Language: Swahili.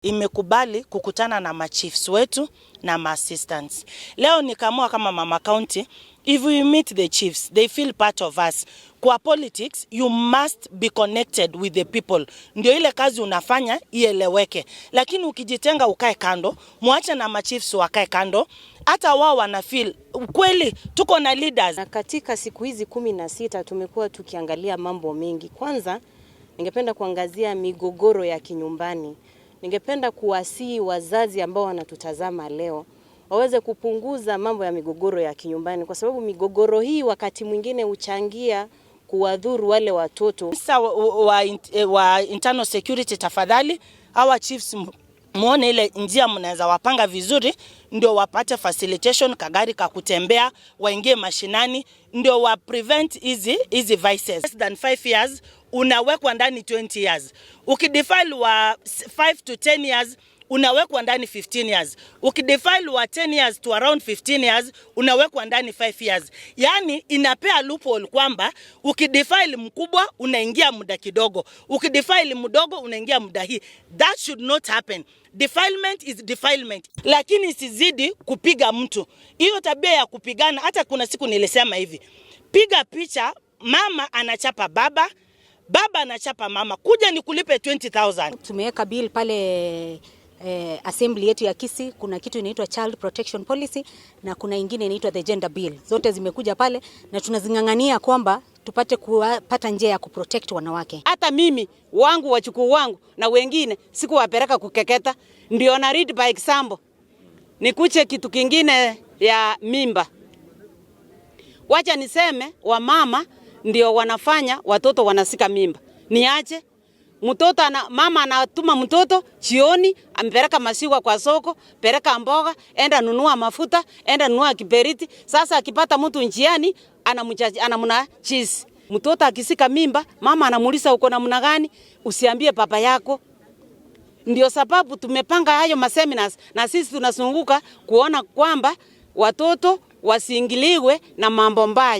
Imekubali kukutana na machiefs wetu na maassistants. Leo nikaamua kama mama county, if we meet the chiefs, they feel part of us. Kwa politics, you must be connected with the people. Ndio ile kazi unafanya ieleweke. Lakini ukijitenga ukae kando, muache na machiefs wakae kando, hata wao wana feel kweli tuko na leaders. Na katika siku hizi 16 tumekuwa tukiangalia mambo mengi. Kwanza ningependa kuangazia migogoro ya kinyumbani. Ningependa kuwasihi wazazi ambao wanatutazama leo waweze kupunguza mambo ya migogoro ya kinyumbani, kwa sababu migogoro hii wakati mwingine huchangia kuwadhuru wale watoto. Sasa wa internal security, tafadhali hawa chiefs muone ile njia mnaweza wapanga vizuri, ndio wapate facilitation, kagari ka kutembea, waingie mashinani, ndio wa prevent hizi vices. Less than 5 years unawekwa ndani 20 years, ukidefile wa 5 to 10 years unawekwa ndani 15 years, ukidefile wa 10 years to around 15 years unawekwa ndani 5 years. Yani inapea loophole kwamba ukidefile mkubwa unaingia muda kidogo, ukidefile mdogo unaingia muda hii. That should not happen. Defilement is defilement, lakini isizidi kupiga mtu. Hiyo tabia ya kupigana, hata kuna siku nilisema hivi, piga picha, mama anachapa baba, baba anachapa mama, kuja nikulipe 20,000. Tumeweka bill pale assembly yetu ya Kisii. Kuna kitu inaitwa Child Protection Policy na kuna ingine inaitwa the Gender Bill. Zote zimekuja pale na tunazing'ang'ania kwamba tupate kupata njia ya kuprotect wanawake. Hata mimi wangu wachukuu wangu na wengine sikuwapeleka kukeketa, ndio na lead by example. Nikuche kitu kingine ya mimba. Wacha niseme wamama ndio wanafanya watoto wanasika mimba. Niache mtoto ana, mama anatuma mtoto jioni, ampeleka maziwa kwa soko, peleka mboga, enda nunua mafuta, enda nunua kiberiti. Sasa akipata mtu njiani anamuna cheese. Mtoto akisika mimba, mama anamuuliza, "Uko namna gani?" "Usiambie baba yako." Ndio sababu tumepanga hayo maseminars na sisi tunazunguka kuona kwamba watoto wasiingiliwe na mambo mbaya.